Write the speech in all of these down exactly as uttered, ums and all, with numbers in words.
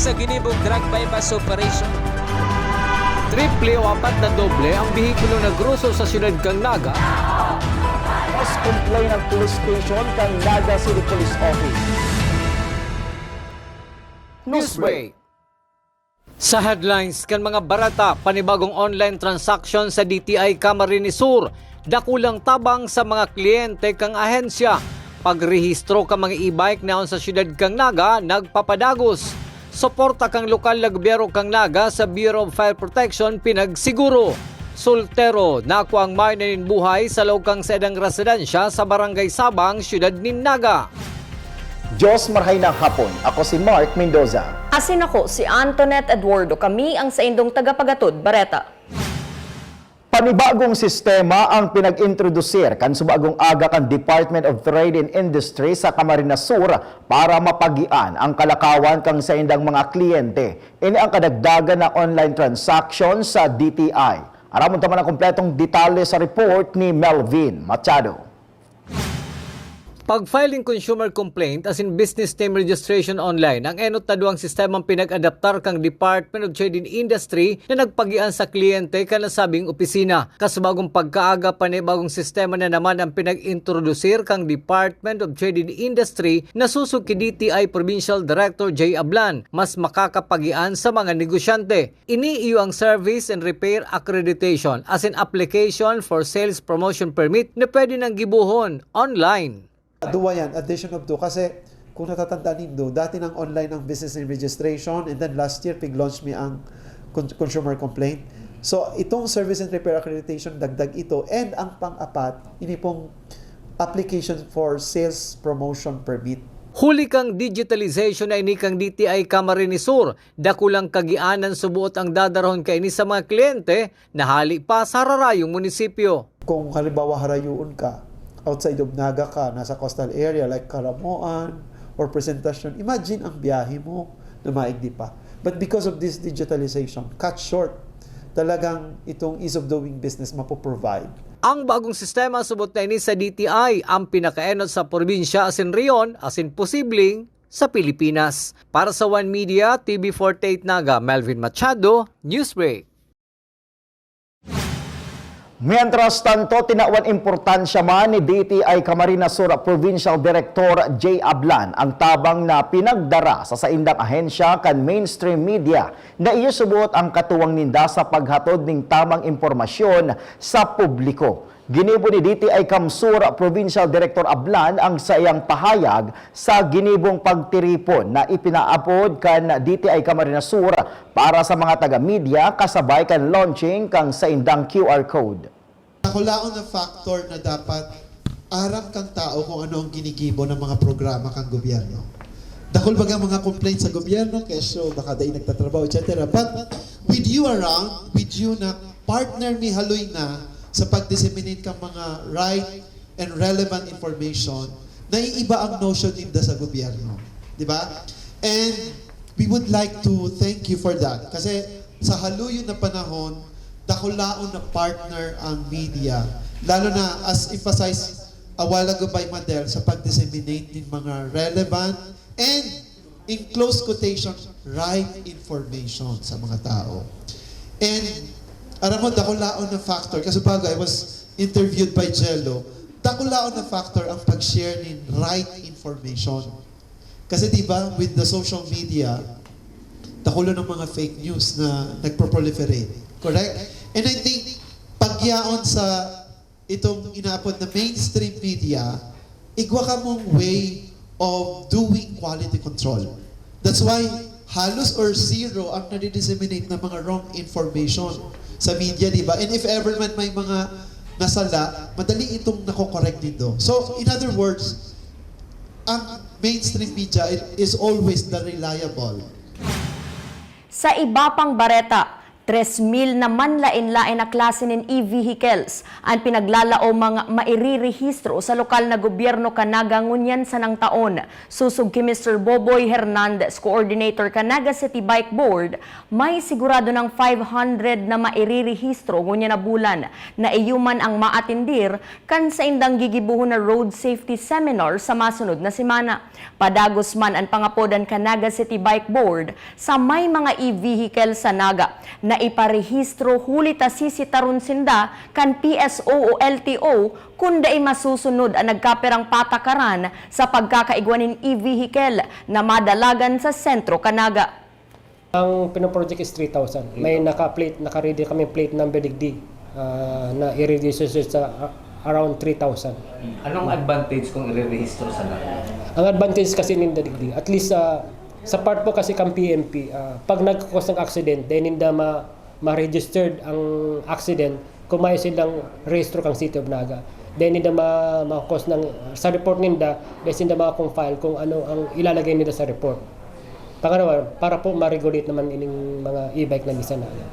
Sa ginibong drug buy-bust operation. Triple o apat na doble ang behikulo na groso sa siyudad kan Naga. Mas complain ang police station kan Naga City Police Office. Newsbreak. Sa headlines kan mga bareta, panibagong online transaction sa D T I Camarines Sur, dakulang tabang sa mga kliyente kan ahensya. Pagrehistro kan mga e-bike na yaon sa siyudad kan Naga, nagpapadagos. Suporta kan lokal na gobyerno kan Naga sa Bureau of Fire Protection pinagsiguro. Soltero, nakuang mayo na nin buhay sa laog kan saindang residensya sa Barangay Sabang, siyudad nin Naga. Diyos marhay na hapon. Ako si Mark Mendoza. Asin ako si Antoinette Eduardo. Kami ang saindong tagapagatod bareta. Panibagong sistema ang pinag-introdusir kan subagong aga kan Department of Trade and Industry sa Camarines Sur para mapagian ang kalakawan kan saindang mga kliyente. Ini ang kadagdagan na online transaction sa D T I. Aramon ta man ang kompletong detalye sa report ni Melvin Machado. Pag-filing consumer complaint asin business name registration online, ang enot na duwang sistemang pinag-adaptar kan Department of Trade and Industry na nagpagian sa kliyente kan nasabing opisina. Kasubagong pagkaaga, panibagong sistema na naman ang pinag-introdusir kan Department of Trade and Industry na susog ki D T I Provincial Director Jay Ablan. Mas makakapagian sa mga negosyante. Ini iyo ang Service and Repair Accreditation asin Application for Sales Promotion Permit na pwede nang gibohon online. Duwa yan, addition of two. Kasi kung natatandaan nindo, dati nang online ang business name registration, and then last year, pig-launch mi ang con-, consumer complaint. So, itong Service and Repair Accreditation, dagdag ito. And ang pang-apat, ini pong Application for Sales Promotion Permit. Huli kan digitalization na ini kan D T I Camarines Sur, dakulang kagianan suboot ang dadarahon kaini sa mga kliyente na hali pa sa hararayong munisipyo. Kung halimbawa harayoon ka, outside of Naga ka, nasa coastal area like Caramoan or Presentacion, imagine ang biyahe mo na maigdi pa. But because of this digitalization, cut short talagang itong ease of doing business mapo-provide. Ang bagong sistema subot na ini sa D T I, ang pinakaenot sa probinsya asin rehiyon asin posibleng sa Pilipinas. Para sa One Media, T V forty-eight Naga, Melvin Machado, Newsbreak. Mientras tanto, tinawan importansya man ni D T I Camarines Sur Provincial Director Jay Ablan ang tabang na pinagdara sa saindang ahensya kan mainstream media na iyo suboot ang katuwang ninda sa paghatod nin tamang impormasyon sa publiko. Ginibo ni D T I CamSur Provincial Director Ablan ang saiyang pahayag sa ginibong pagtiripon na ipinaapod kan D T I Camarines Sur para sa mga taga-media kasabay kan launching kan saindang Q R code. Dakulaon na factor na dapat aram kan tao kung ano ang ginigibo ng mga programa kan gobyerno. Dakul baga mga complaints sa gobyerno, kesyo baka dai nagtatrabaho, et cetera. But with you around, with you na partner mi haloy na sa pag-disseminate kan mga right and relevant information, naiiba ang notion ninda sa gobyerno. Di ba? And we would like to thank you for that. Kasi sa haluyon na panahon, dakulaon na partner ang media. Lalo na, as emphasized a while ago by Madel, sa pag-disseminate ng mga relevant and, in close quotation, right information sa mga tao. And, aram mo, dakulaon na factor. Kasi bago, I was interviewed by Jello. Dakulaon na factor ang pag-share ng right information. Kasi, di ba, with the social media, dakulo ng mga fake news na nagpo-proliferate. Correct? And I think, pagyaon sa itong inaapod na mainstream media, igwa kamong way of doing quality control. That's why halos or zero ang nadi-disseminate na mga wrong information sa media, di ba? And if ever man may mga nasala, madali itong nako-correct nindo. So, in other words, ang mainstream media is always the reliable. Sa iba pang bareta, Tres mil na manlaen-laen na klase nin e-vehicles an pinaglalaom mga mairerehistro sa lokal na gobyerno kan Naga ngunyan sanang taon. Sosog ki Mister Boboy Hernandez, coordinator kan Naga City Bike Board, may sigurado nang five hundred na mairerehistro ngunyan na bulan na iyo man ang maatindir kan saindang gigibohon na road safety seminar sa masunod na semana. Padagos man an pangapodan kan Naga City Bike Board sa may mga e-vehicle sa Naga na iparehistro huli ta sisitaron sinda kan P S O o L T O kun dai masusunod an nagkapirang patakaran sa pagkakaigwa nin e-vehicle na madalagan sa sentro kan Naga. Ang pinoproject is three thousand. May naka-plate, naka-ready kami plate number digdi, ah, na i-register sa, ah, around three thousand. Anong advantage kung irerehistro sa Naga? Ang advantage kasi ninda digdi, at least, ah, sa part po kasi kang P M P, ah, pag nagkakos ng accident, then ninda ma-, ma-registered ang accident, kung may silang rehistro kang City of Naga. Then ninda ma-, ma-cause ng, sa report ninda, then ninda ma-compile kung ano ang ilalagay nila sa report. Pangalawa, para po ma-regulate naman ining mga e-bike na minsan na ano.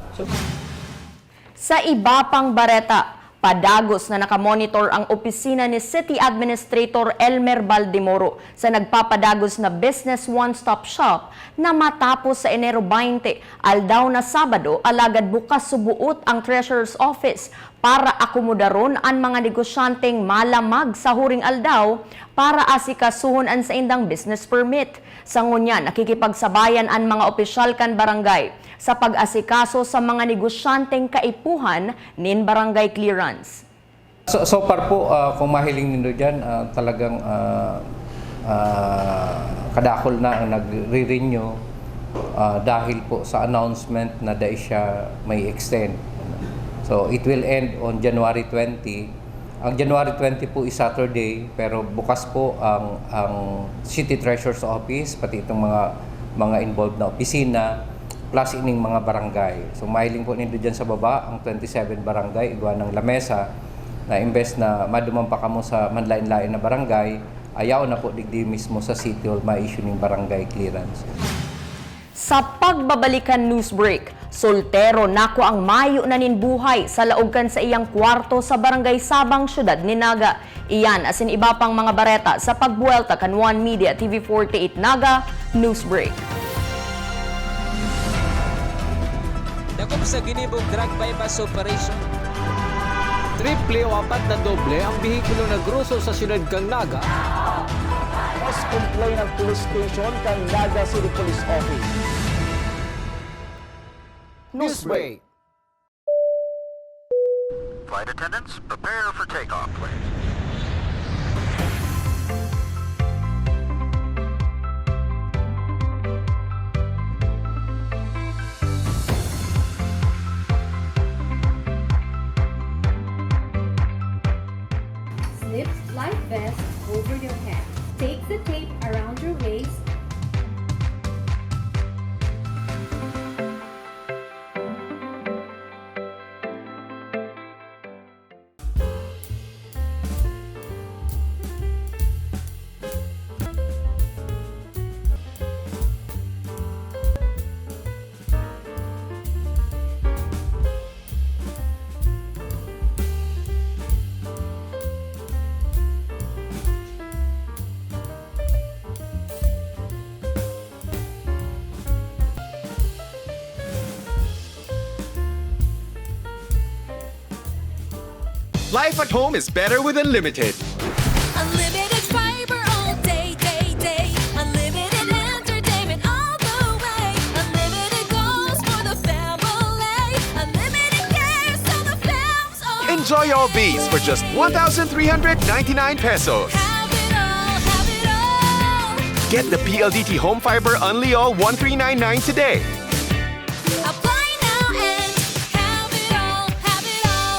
Sa iba pang bareta, padagos na nakamonitor ang opisina ni City Administrator Elmer Baldemoro sa nagpapadagos na Business One Stop Shop na matapos sa Enero twenty, aldaw na Sabado, alagad bukas subuot ang Treasurer's Office para akomodaron an mga negosyanteng malamag sa huring aldaw para asikasuhon an saindang business permit. Sa ngunyan, nakikipagsabayan an mga opisyal kan barangay sa pag-asikaso sa mga negosyanteng kaipuhan nin barangay clearance. So, so far po, ah, kung mahiling nindo diyan, ah, talagang, ah, ah, kadakul na ang nagre-renew, ah, dahil po sa announcement na dai siya may extend. So, it will end on January twenty. Ang January twenty po is Saturday, pero bukas po ang, ang City Treasurer's Office, pati itong mga, mga involved na opisina, plus ining mga barangay. So, mahiling po nindo dyan sa baba, ang twenty-seven barangay, igwa ng lamesa, na imbes na maduman pa kamo sa manlain-lain na barangay, ayaw na po digdi mismo sa City Hall ma-issue ning barangay clearance. Sa pagbabalik kan news break, soltero nakua ang mayo na nin buhay sa laog kan saiyang kwarto sa Barangay Sabang, Syudad nin Naga. Iyan asin iba pang mga bareta sa pagbuwelta kan One Media T V forty-eight Naga News Break. Dakop sa ginibong drug buy-bust operation. Triple o apat na doble ang behikulo na groso sa siyudad kan Naga. Mas complain ang police station kan Naga City Police Office. Newsbreak. Flight attendants, prepare for takeoff, please. Slip life vest over your head. Take the tape around your waist. Life at home is better with Unlimited. Unlimited fiber all day, day, day. Unlimited entertainment all the way. Unlimited goals for the family. Unlimited cares so the fam's all. Enjoy all these for just one thousand three hundred ninety-nine pesos. Have it all, have it all. Get the P L D T Home Fiber Unli All one three nine nine today. Apply now and have it all, have it all.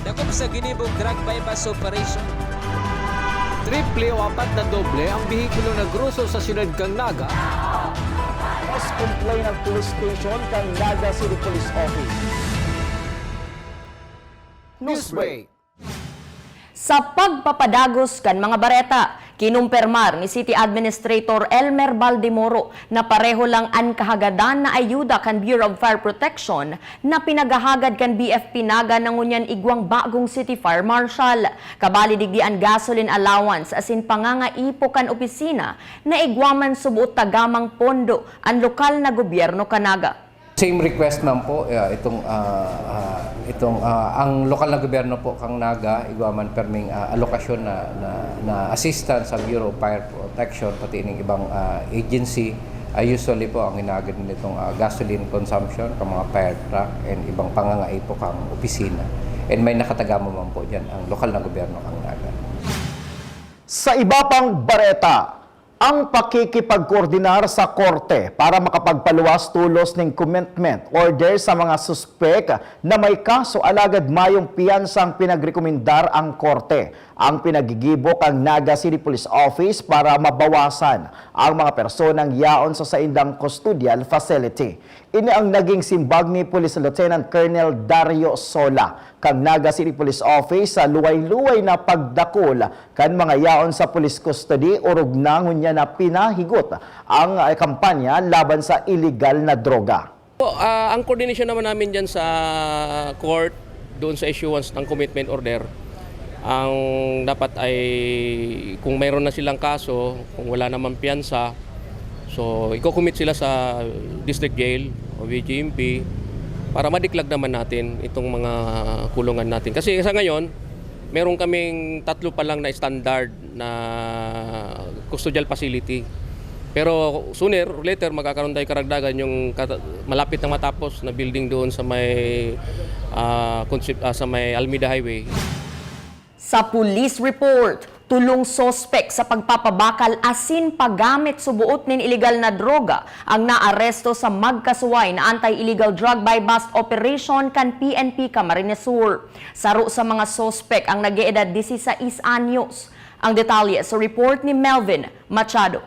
Dakop sa ginibong drug buy-bust operation. Triple o apat na doble ang behikulo na groso sa siyudad kan Naga. Mas complain ang police station kan Naga City Police Office. Newsbreak. Sa pagpapadagos kan mga bareta, kinumpirmar ni City Administrator Elmer Baldemoro na pareho lang an kahagadan na ayuda kan Bureau of Fire Protection na pinaghahagad kan B F P Naga na ngunyan igwang bagong City Fire Marshal. Kabali digdi an gasoline allowance asin pangangaipo kan opisina na igwa man subot tagamang pondo an lokal na gobyerno kan Naga. Same request man po, ah, itong, ah, ah, itong, ah, ang lokal na gobyerno po kang Naga, igwa man perming, ah, alokasyon na, na, na assistance sa Bureau of Fire Protection, pati ining ibang, ah, agency. Ah, usually po, ang hinahagad nitong, ah, gasoline consumption, kang mga fire truck, and ibang pangangaipo kang opisina. And may nakatagama man po dyan ang lokal na gobyerno kang Naga. Sa iba pang bareta, ang pakikipagkoordinar sa korte para makapagpaluwas tolos nin commitment order sa mga suspek na may kaso alagad mayong piyansang pinagrekomendar ang korte. Ang pinaggigibo kan Naga City Police Office para mabawasan ang mga personang yaon sa saindang custodial facility. Ini ang naging simbag ni Police Lieutenant Colonel Dario Sola kan Naga City Police Office sa luway-luway na pagdakul kan mga yaon sa police custody, orog na ngunyan na pinahigot ang, ah, kampanya laban sa iligal na droga. Po, ah, ang koordinasyon naman namin dyan sa court, doon sa issuance ng commitment order, ang dapat ay kung mayroon na silang kaso, kung wala naman piyansa, so iko-commit sila sa district jail o V G M P para madiklag naman natin itong mga kulungan natin. Kasi sa ngayon, meron kaming tatlo pa lang na standard na custodial facility. Pero sooner or later, magkakaroon tayo karagdagan yung kata-, malapit na matapos na building doon sa may, ah, Concept-, ah, sa may Almeda Highway. Sa police report, tolong suspek sa pagpapabakal asin paggamit suboot nin iligal na droga ang naaresto sa magkasuway na anti-illegal drug buy-bust operation kan P N P Camarines Sur. Saro sa mga suspek ang nag-eedad dieciséis anyos. Ang detalye sa report ni Melvin Machado.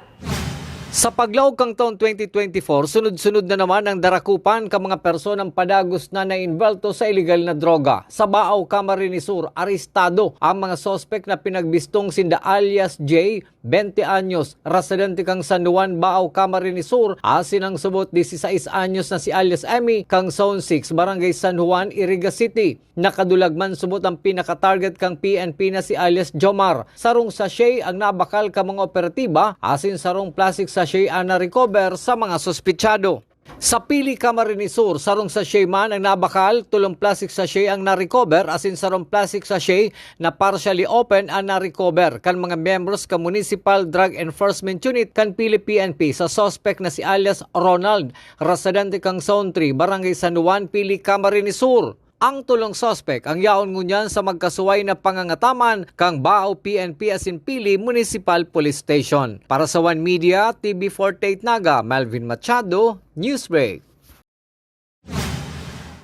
Sa paglaog kan taong twenty twenty-four, sunod-sunod na naman ang darakupan kan mga personang padagos na naimbelto sa iligal na droga. Sa Baao, Camarines Sur, arestado ang mga suspek na pinagbistong sinda alias J, twenty anyos, residente kan San Juan, Baao, Camarines Sur, asin ang subot dieciséis anyos na si alias Emmy, kan Zone six, Barangay San Juan, Iriga City. Nakadulag man subot ang pinaka-target kan P N P na si alias Jomar. Sarong sachet ang nabakal kan mga operatiba, asin sarong plastic sachet ang na-recover sa mga suspetsado. Sa Pili, Camarines Sur, sarong sachet man ang nabakal, tolong plastic sachet ang na-recover, asin sarong plastic sachet na partially open ang na-recover kan mga miyembros kan Municipal Drug Enforcement Unit kan Pili P N P sa suspek na si alias Ronald, residente kan Zone three, Barangay San Juan, Pili, Camarines Sur. Ang tolong suspek ang yaon ngunyan sa magkasuway na pangangataman kan Baao P N P asin Pili Municipal Police Station. Para sa One Media, T V forty-eight Naga, Melvin Machado, Newsbreak.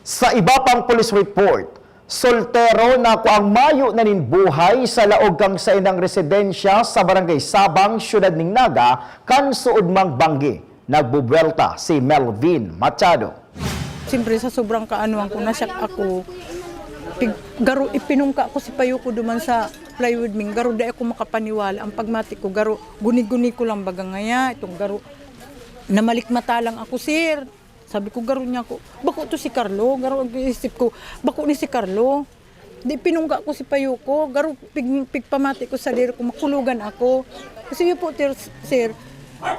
Sa iba pang police report, soltero na kuang mayo na nin buhay sa laog kan saindang residensya sa Barangay Sabang, Siyudad nin Naga, kan suod mang banggi. Nagbubuwelta si Melvin Machado. Siyempre, sa sobrang kaanuhan ko, na-shock ako. Pig-, garo, ipinungka ko si payo ko duman sa plywood ming, garo dai ako makapaniwala. Ang pagmati ko, garo, guni-guni ko lang baga ngaya, itong garo, namalikmata lang ako, sir. Sabi ko, garo niya ako, "Bako to si Carlo." Garo ang isip ko, "Bako ni si Carlo." Di pinungga ko si payo ko, garo pig-, pigpamati ko sa diri ko, makulogan ako. Kasi yun po, tir-, sir,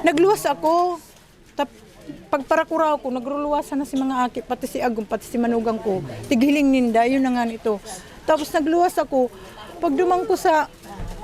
nagluwas ako. Tap-, pagparakuraw ko, nagruluwasan na si mga aki, pati si Agong, pati si manugang ko. Tighiling ninda, yun na nga nito. Tapos nagluwas ako. Pagduman ko sa,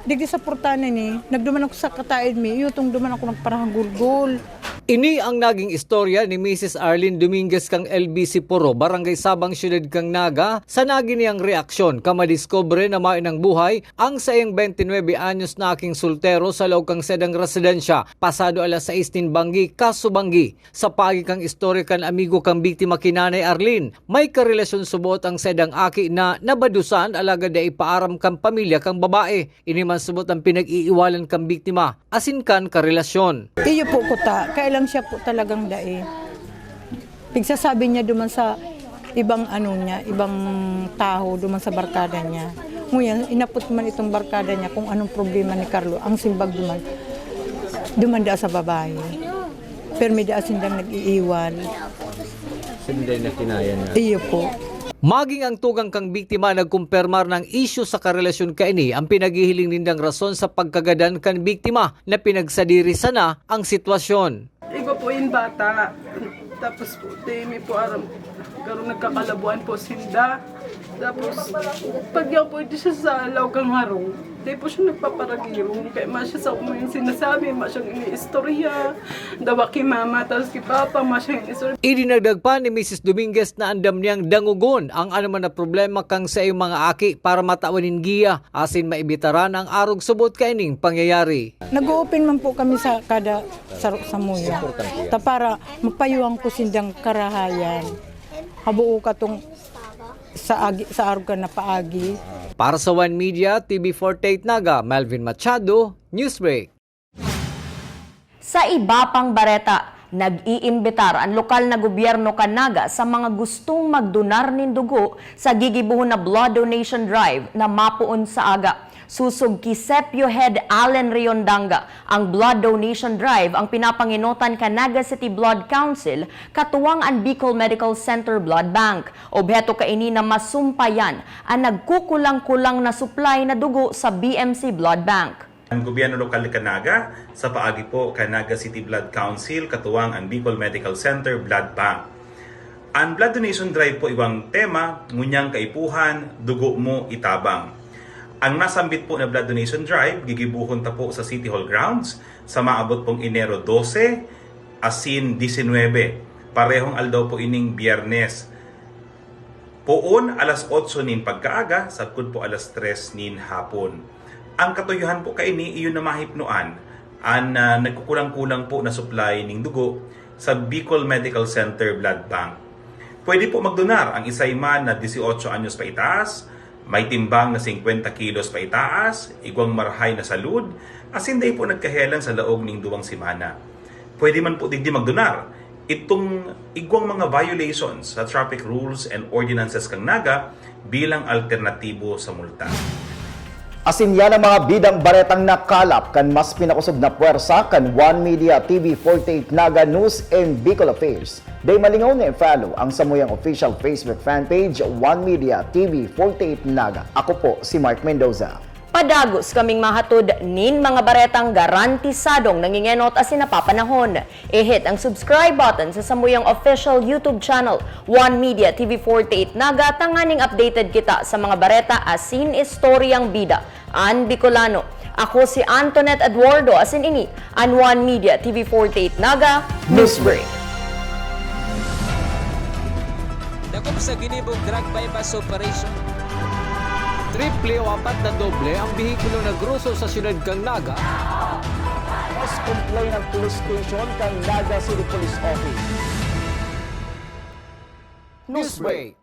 digdi sa portana ni, nagduman ako sa kataid mi, yutong duman ako nagparahagulgol. Ini ang naging istorya ni Misis Arlene Dominguez kan L B C Poro, Barangay Sabang, Siyudad kan Naga, sa nagi niyang reaksyon kan madiskubre na mayo nang buhay ang saiyang twenty-nine anyos na aking soltero sa laog kan saindang residensya, pasado alas sais nin banggi, kasubanggi. Sa paagi kan istorya kan amigo kan biktima ki Nanay Arlene, may karelasyon subot ang saindang aki na nabadusan alagad dai pa aram kan pamilya kan babae. Ini man subot ang pinag-iiwanan kan biktima asin kan karelasyon. Iyo po kuta, kaya lang siya po talagang dai. Pigsasabi niya duman sa ibang ano niya, ibang tawo duman sa barkada niya. Ngunyan, inapot man itong barkada niya kung anong problema ni Carlo. Ang simbag duman, duman daa sa babae. Pero may daa sindang nag-iiwal. Sila na kinaya na. Iyo po. Maging ang tugang kan biktima nagkumpirmar na ang isyu sa karelasyon kaini ang pinaghihiling nindang rason sa pagkagadan kan biktima na pinagsadiri sana ang sitwasyon. Iba po yung bata. Tapos po, di mi po aram, garo nagkakalabuan po sinda. Tapos, pag yan po, di siya sa laog kan harong. Di po siya nagpaparagirong. Kaya ma siya sa mga yung sinasabi, ma siyang iniistorya. Dawa ki mama, tapos ki papa, ma siyang iniistorya. Idinagdag pa ni Misis Dominguez na andam niyang dangogon ang anoman na problema kan saiyang mga aki para matawan nin giya asin maibitaran ang arog subot kaining pangyayari. Nag-open man po kami sa kada saro samuya. Ta para mapayuhan ko sindang karahayan. Habuo katong sa agi, sa arog kan na paagi. Para sa One Media, T V forty-eight Naga, Melvin Machado, Newsbreak. Sa iba pang bareta, nag-iimbitar an lokal na gobyerno kan Naga sa mga gustong magdonar nin dugo sa gigibohon na blood donation drive na mapoon sa aga. Sosog ki Sepio Head Allen Riondanga, ang blood donation drive ang pinapangenotan kan Naga City Blood Council, katuwang an Bicol Medical Center Blood Bank. Obheto kaini na masumpayan an nagkukulang-kulang na supply na dugo sa B M C Blood Bank. Ang gobyerno lokal kan Naga, sa paagi po kan Naga City Blood Council, katuwang ang Bicol Medical Center Blood Bank. Ang blood donation drive po iwang tema, ngunyang kaipuhan, dugo mo itabang. Ang nasambit po na blood donation drive, gigibohon ta po sa City Hall grounds sa maabot pong Enero dose asin disinwebe. Parehong aldaw po ining Biyernes. Poon alas otso nin pagkaaga, sagkod po alas tres nin hapon. Ang katuyohan po kaini, iyo na mahipnoan an, ah, nagkukulang-kulang po na supply ning dugo sa Bicol Medical Center Blood Bank. Pwede po magdonar ang isay man na dieciocho anyos paitaas, may timbang na singkwenta kilos paitaas, igwang marahay na salud, asin dai po nagkahelan sa laog ning duwang semana. Pwede man po digdi magdonar itong igwang mga violations sa traffic rules and ordinances kan Naga bilang alternatibo sa multa. Asin yan ang mga bidang baretang nakalap kan mas pinakosog na pwersa kan One Media T V forty-eight Naga News and Bicol Affairs. Dai malingaw na i-follow ang samuyang official Facebook fan page, One Media T V forty-eight Naga. Ako po si Mark Mendoza. Padagos kaming mahatod nin mga baretang garantisadong nangingenot asin napapanahon. I-hit ang subscribe button sa samuyang official YouTube channel, One Media T V forty-eight Naga, tanganing updated kita sa mga bareta asin istoryang bida an Bicolano. Ako si Antoinette Eduardo, asin ini an One Media T V forty-eight Naga Newsbreak. Dakop sa ginibong drug buy-bust operation. Triple o apat na doble ang behikulo na groso sa siyudad kan Naga. Mas complain ang police station kan Naga City Police Office. Newsbreak.